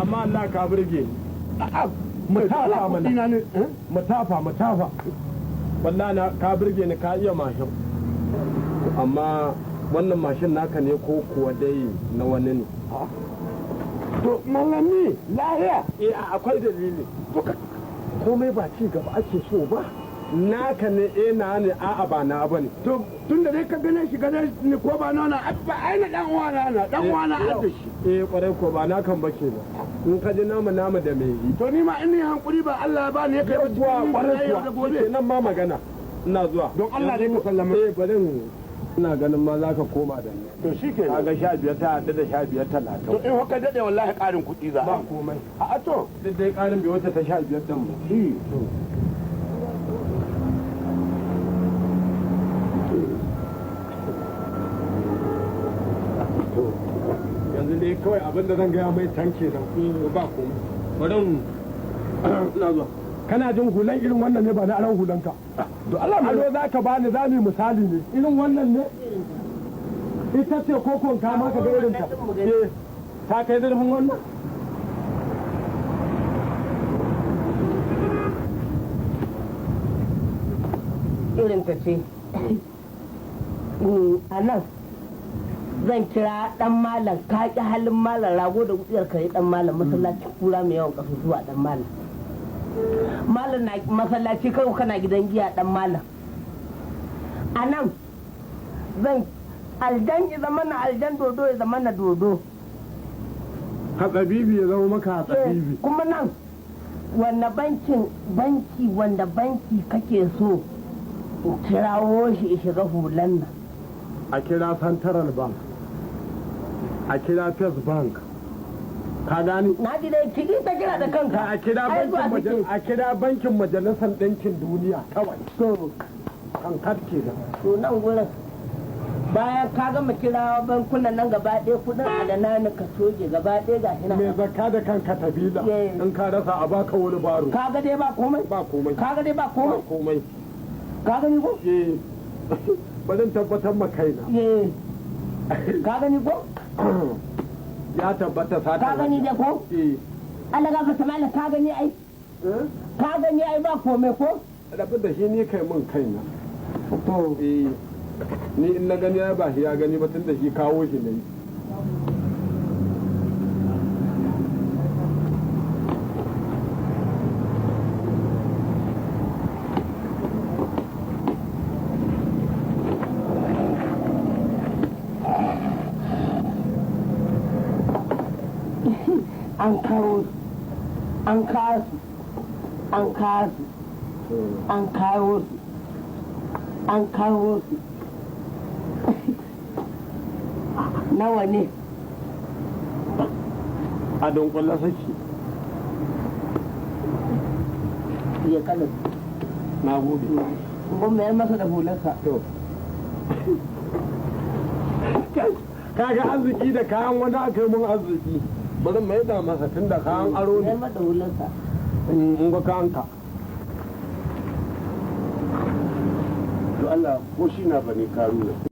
Amma Allah ka burge ni. Mu tafa mana. Ne. Mu tafa, mu tafa. Wallahi na ka burge ni, ka iya mashin. Amma wannan mashin naka ne ko kuwa dai na wani ne? To malami, lahiya? Eh, akwai dalili. To ka Komai ba ci gaba ake so ba. Naka ne? Eh, na ne. A'a, ba na bane. To tun da dai ka gane shi, gane ni ko ba nona abba, ai na dan uwana, na dan uwana adda shi. Eh, kwarai ko ba na kan ba kenan. In ka ji nama nama da mai yi. To ni ma in ni hankuri ba Allah ya bani ya kai Yawwa, ba kwarai cikin yau da kuwa gobe. Kenan ma magana. Ina zuwa. Don Allah dai ka sallama. Eh, bari ina ganin ma za ka koma da ni. To shikenan. Kaga 15 ta haɗu da 15 30. To in haka dade, wallahi ƙarin kuɗi za a Ba yi. komai. A to. Duk dai ƙarin bai wuce ta 15 ɗin ba. To yanzu dai kawai abin da zan gaya mai can kenan. Ba komai. Bari ina zuwa. Kana jin hulan irin wannan ne? Ba na aran hulanka. To Allah mai Alo za ka bani, za mu yi misali ne. Irin wannan ne? Ita ce ko kon ka ma ka ga irin ta? Eh, ta kai zurfin wannan? Irin ta ce. A nan zan kira dan malam, ka ƙi halin malam, rago da wutsiyar kare, dan malam masallacin kura mai yawan kasusuwa, dan malam, malam na masallaci, kai kana gidan giya, dan malam. A nan zan aljan ya zama na aljan, dodo ya zama na dodo. Hatsabibi ya zama maka hatsabibi. Kuma nan wanda bankin banki, wanda banki kake so in kirawo shi ya shiga hulan nan? A kira Central Bank, a kira First Bank, ka gani? Na ji dai ciki ta kira da kanka. A kira Ai, zuwa bankin suke. a kira bankin Majalisar Ɗinkin Duniya kawai. To. Kan ke da. To nan gurin, bayan ka gama kira bankunan nan gaba ɗaya, kudin adana ni ka toge gaba ɗaya, ga shi Mai nan. zakka da kanka tabila. In ka rasa, a baka wani baro. Ka ga dai ba komai. Ba komai. Ka ga dai ba Ba komai. komai. Ka gani ko? Eh, bari in tabbatar ma kaina. Eh, ka gani ko? Ya tabbata sata. Ka gani dai ko? Eh. Allah gafarta malam, ka gani ai. Ka gani ai, ba komai ko? Rabu da shi, ni kai mun kaina. To. Eh, ni in na gani ai ba shi ya gani ba, tun da shi kawo shi ne. An kawo su, an kawo su, an kawo su, an kawo su, an kawo su. Nawa ne? A dunkule suke. Ya kalan. Na gode. Mun mayar masa da hularsa. To, kaga arziki da kayan wani aka yi mun arziki. Bari mai da masa, tun da kayan aro ne. Mayar masa da hularsa. In ga kayanka. To Allah ko shi na bane karuna.